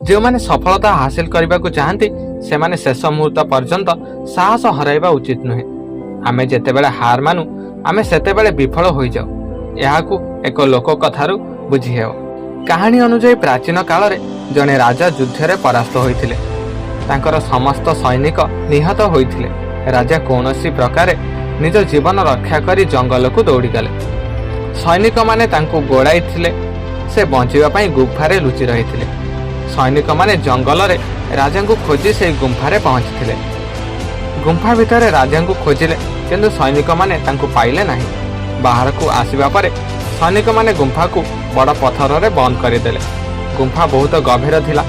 ଯେଉଁମାନେ ସଫଳତା ହାସିଲ କରିବାକୁ ଚାହାନ୍ତି, ସେମାନେ ଶେଷ ମୁହୂର୍ତ୍ତ ପର୍ଯ୍ୟନ୍ତ ସାହସ ହରାଇବା ଉଚିତ ନୁହେଁ। ଆମେ ଯେତେବେଳେ ହାର ମାନୁ, ଆମେ ସେତେବେଳେ ବିଫଳ ହୋଇଯାଉ। ଏହାକୁ ଏକ ଲୋକ କଥାରୁ ବୁଝିହେବ। କାହାଣୀ ଅନୁଯାୟୀ, ପ୍ରାଚୀନ କାଳରେ ଜଣେ ରାଜା ଯୁଦ୍ଧରେ ପରାସ୍ତ ହୋଇଥିଲେ। ତାଙ୍କର ସମସ୍ତ ସୈନିକ ନିହତ ହୋଇଥିଲେ। ରାଜା କୌଣସି ପ୍ରକାରେ ନିଜ ଜୀବନ ରକ୍ଷା କରି ଜଙ୍ଗଲକୁ ଦୌଡ଼ିଗଲେ। ସୈନିକମାନେ ତାଙ୍କୁ ଗୋଡ଼ାଇଥିଲେ। ସେ ବଞ୍ଚିବା ପାଇଁ ଗୁମ୍ଫାରେ ଲୁଚି ରହିଥିଲେ। ସୈନିକମାନେ ଜଙ୍ଗଲରେ ରାଜାଙ୍କୁ ଖୋଜି ସେହି ଗୁମ୍ଫାରେ ପହଞ୍ଚିଥିଲେ। ଗୁମ୍ଫା ଭିତରେ ରାଜାଙ୍କୁ ଖୋଜିଲେ, କିନ୍ତୁ ସୈନିକମାନେ ତାଙ୍କୁ ପାଇଲେ ନାହିଁ। ବାହାରକୁ ଆସିବା ପରେ ସୈନିକମାନେ ଗୁମ୍ଫାକୁ ବଡ଼ ପଥରରେ ବନ୍ଦ କରିଦେଲେ। ଗୁମ୍ଫା ବହୁତ ଗଭୀର ଥିଲା।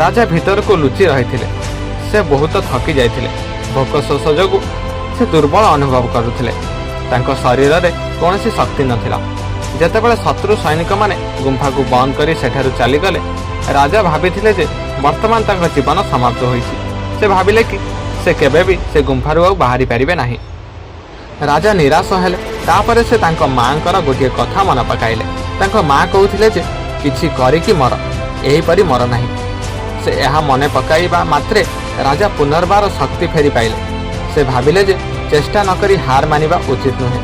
ରାଜା ଭିତରକୁ ଲୁଚି ରହିଥିଲେ। ସେ ବହୁତ ଥକି ଯାଇଥିଲେ। ଭୋକ ଶୋଷ ଯୋଗୁଁ ସେ ଦୁର୍ବଳ ଅନୁଭବ କରୁଥିଲେ। ତାଙ୍କ ଶରୀରରେ କୌଣସି ଶକ୍ତି ନଥିଲା। ଯେତେବେଳେ ଶତ୍ରୁ ସୈନିକମାନେ ଗୁମ୍ଫାକୁ ବନ୍ଦ କରି ସେଠାରୁ ଚାଲିଗଲେ, ରାଜା ଭାବିଥିଲେ ଯେ ବର୍ତ୍ତମାନ ତାଙ୍କ ଜୀବନ ସମାପ୍ତ ହୋଇଛି। ସେ ଭାବିଲେ କି ସେ କେବେ ବି ସେ ଗୁମ୍ଫାରୁ ଆଉ ବାହାରି ପାରିବେ ନାହିଁ। ରାଜା ନିରାଶ ହେଲେ। ତାପରେ ସେ ତାଙ୍କ ମାଙ୍କର ଗୋଟିଏ କଥା ମନେ ପକାଇଲେ। ତାଙ୍କ ମା କହୁଥିଲେ ଯେ କିଛି କରିକି ମର, ଏହିପରି ମର ନାହିଁ। ସେ ଏହା ମନେ ପକାଇବା ମାତ୍ରେ ରାଜା ପୁନର୍ବାର ଶକ୍ତି ଫେରି ପାଇଲେ। ସେ ଭାବିଲେ ଯେ ଚେଷ୍ଟା ନକରି ହାର ମାନିବା ଉଚିତ ନୁହେଁ।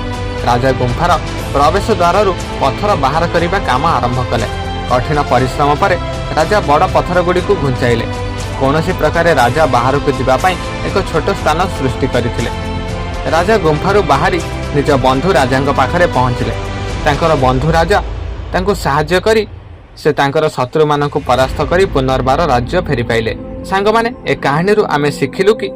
ରାଜା ଗୁମ୍ଫାର ପ୍ରବେଶ ଦ୍ୱାରରୁ ପଥର ବାହାର କରିବା କାମ ଆରମ୍ଭ କଲେ। କଠିନ ପରିଶ୍ରମ ପରେ ରାଜା ବଡ଼ ପଥରଗୁଡ଼ିକୁ ଘୁଞ୍ଚାଇଲେ। କୌଣସି ପ୍ରକାରେ ରାଜା ବାହାରକୁ ଯିବା ପାଇଁ ଏକ ଛୋଟ ସ୍ଥାନ ସୃଷ୍ଟି କରିଥିଲେ। ରାଜା ଗୁମ୍ଫାରୁ ବାହାରି ନିଜ ବନ୍ଧୁ ରାଜାଙ୍କ ପାଖରେ ପହଞ୍ଚିଲେ। ତାଙ୍କର ବନ୍ଧୁ ରାଜା ତାଙ୍କୁ ସାହାଯ୍ୟ କରି ସେ ତାଙ୍କର ଶତ୍ରୁମାନଙ୍କୁ ପରାସ୍ତ କରି ପୁନର୍ବାର ରାଜ୍ୟ ଫେରି ପାଇଲେ। ସାଙ୍ଗମାନେ, ଏ କାହାଣୀରୁ ଆମେ ଶିଖିଲୁ କି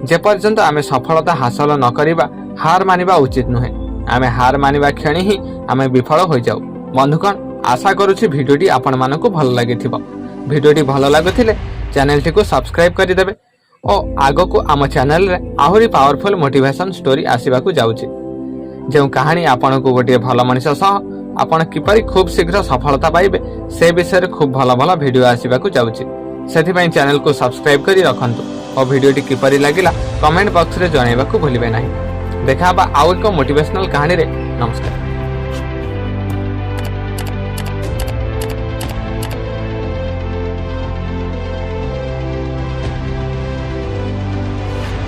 ଯେପର୍ଯ୍ୟନ୍ତ ଆମେ ସଫଳତା ହାସଲ ନ କରିବା, ହାର ମାନିବା ଉଚିତ ନୁହେଁ। ଆମେ ହାର ମାନିବା କ୍ଷଣି ହିଁ ଆମେ ବିଫଳ ହୋଇଯାଉ। ବନ୍ଧୁଗଣ, ଆଶା କରୁଛି ଭିଡ଼ିଓଟି ଆପଣମାନଙ୍କୁ ଭଲ ଲାଗିଥିବ। ଭିଡ଼ିଓଟି ଭଲ ଲାଗୁଥିଲେ ଚ୍ୟାନେଲଟିକୁ ସବସ୍କ୍ରାଇବ୍ କରିଦେବେ ଓ ଆଗକୁ ଆମ ଚ୍ୟାନେଲରେ ଆହୁରି ପାୱାରଫୁଲ୍ ମୋଟିଭେସନ୍ ଷ୍ଟୋରି ଆସିବାକୁ ଯାଉଛି, ଯେଉଁ କାହାଣୀ ଆପଣଙ୍କୁ ଗୋଟିଏ ଭଲ ମଣିଷ ସହ ଆପଣ କିପରି ଖୁବ୍ ଶୀଘ୍ର ସଫଳତା ପାଇବେ, ସେ ବିଷୟରେ ଖୁବ୍ ଭଲ ଭଲ ଭିଡ଼ିଓ ଆସିବାକୁ ଯାଉଛି। ସେଥିପାଇଁ ଚ୍ୟାନେଲକୁ ସବସ୍କ୍ରାଇବ୍ କରି ରଖନ୍ତୁ ଓ ଭିଡ଼ିଓଟି କିପରି ଲାଗିଲା, କମେଣ୍ଟ ବକ୍ସରେ ଜଣାଇବାକୁ ଭୁଲିବେ ନାହିଁ। ଦେଖା ହେବା ଆଉ ଏକ ମୋଟିଭେସନାଲ କାହାଣୀରେ। ନମସ୍କାର।